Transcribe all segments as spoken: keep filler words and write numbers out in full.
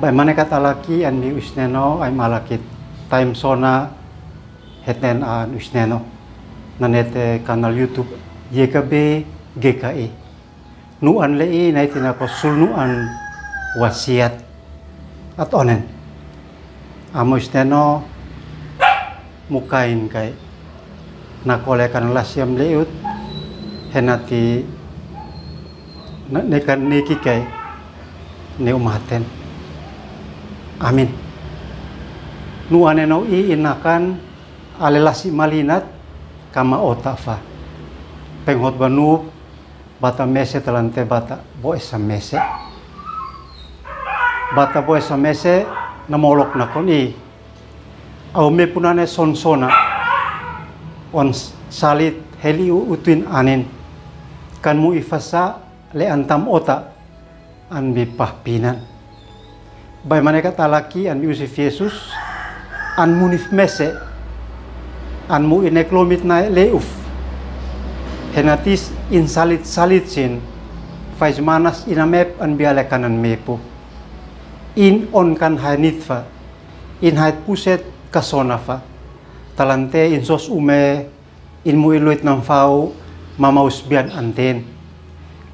Bai manekat alaki an mi usineno ai malaki time sona heten an usineno. Nane te kanal YouTube Yeka Be Geka E. Nu an le i nai tina ko sul nu an wasiat. At onen. Amo usineno mukain kai. Na kole kan lasiam leut, hena ti ne kan neki kai ne umaten. Amin. Nu aneno i inakan ale lasi malinat kama ota fa. Penghot ba nu bata mese talante bata boesa mese. Bata boesa mese na molok na kon i. Au mepu nane sonsona. On salit heli u utuin anin. Kan mu ifasa le antam ota an bi pahpinan. Bai manekat alaki an bi usif Yesus an munif mese an mu inek lomit na leuf. Henatis in salit salit sin fais manas inamep an bi ale kanan mepu. In on kan hai nitfa. In hait puset kasona fa. Talante in sos ume in mu iluit nam fau mamaus bian anten.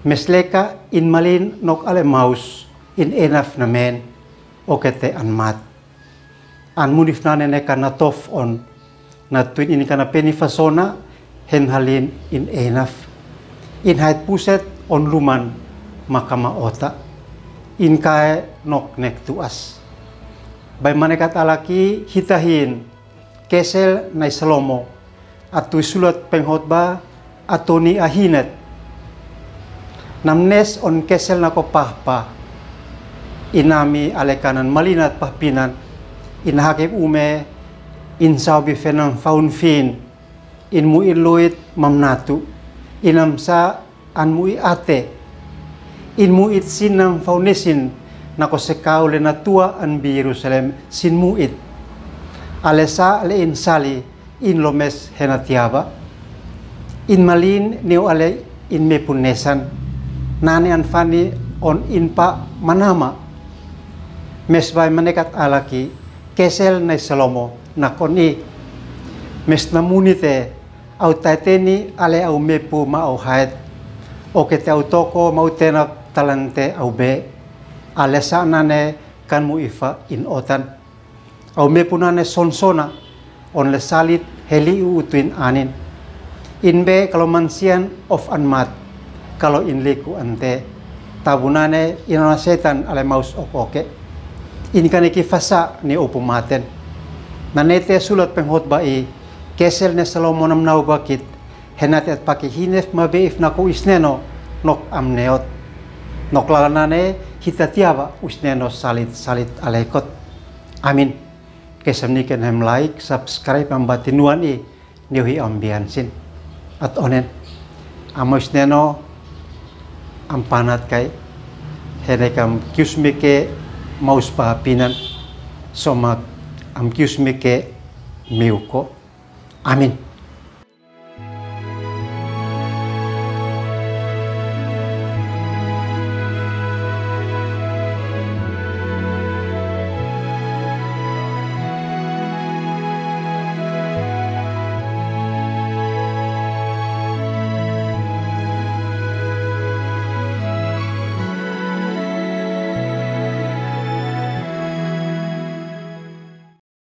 Mesleka in malin nok ale maus in enaf namen okete an mat. An munif nane ne kana tof on. Na tuin in kana peni fasona hen halin in enaf. In hait puset on luman makama ota. In kae nok nek tuas. Bai manekat alaki hitahin. Kesel nai Salomo. Atu sulat penghot ba atoni ahinet. Namnes on kesel nako pahpa. Inami ale kanan malinat pahpinan. In hakep ume in saubi fenam faun fin. In mu iluit mamnatu. Inam sa an mu i ate. In mu it sin nam faunesin nako sekau le natua an bi Yerusalem sin mu it. Ale sa le in sali in lomes hena tiaba. In malin neu ale in mepu nesan. Nane an fani on in pa manama. Mes bai manekat alaki kesel nai Salomo nakon i. Mes na munite au taiteni ale au mepu ma au haet. Okete au toko ma au tena talante au be. Ale sa nane kan mu ifa in otan. Au mepu nane sonsona on le salit heli u utuin anin. In be kalo mansian of an mat kalo in liku ante. Tabu nane inana setan ale maus okoke. In kane ki fasa ni upu maten. Nane te sulat penghot ba i kesel ne Salomo nam nau bakit. Henate at paki hinef mabeif nako isneno nok amneot. Nok lala nane hita tiaba usneno salit salit alekot. Amin. Kesem ni ken hem like, subscribe am bati nuan i niu hi am bian sin. At onen. Amo isneno am panat kai. Hene kam kius meke maus pa pinan. Somak am kius meke miuko. Amin.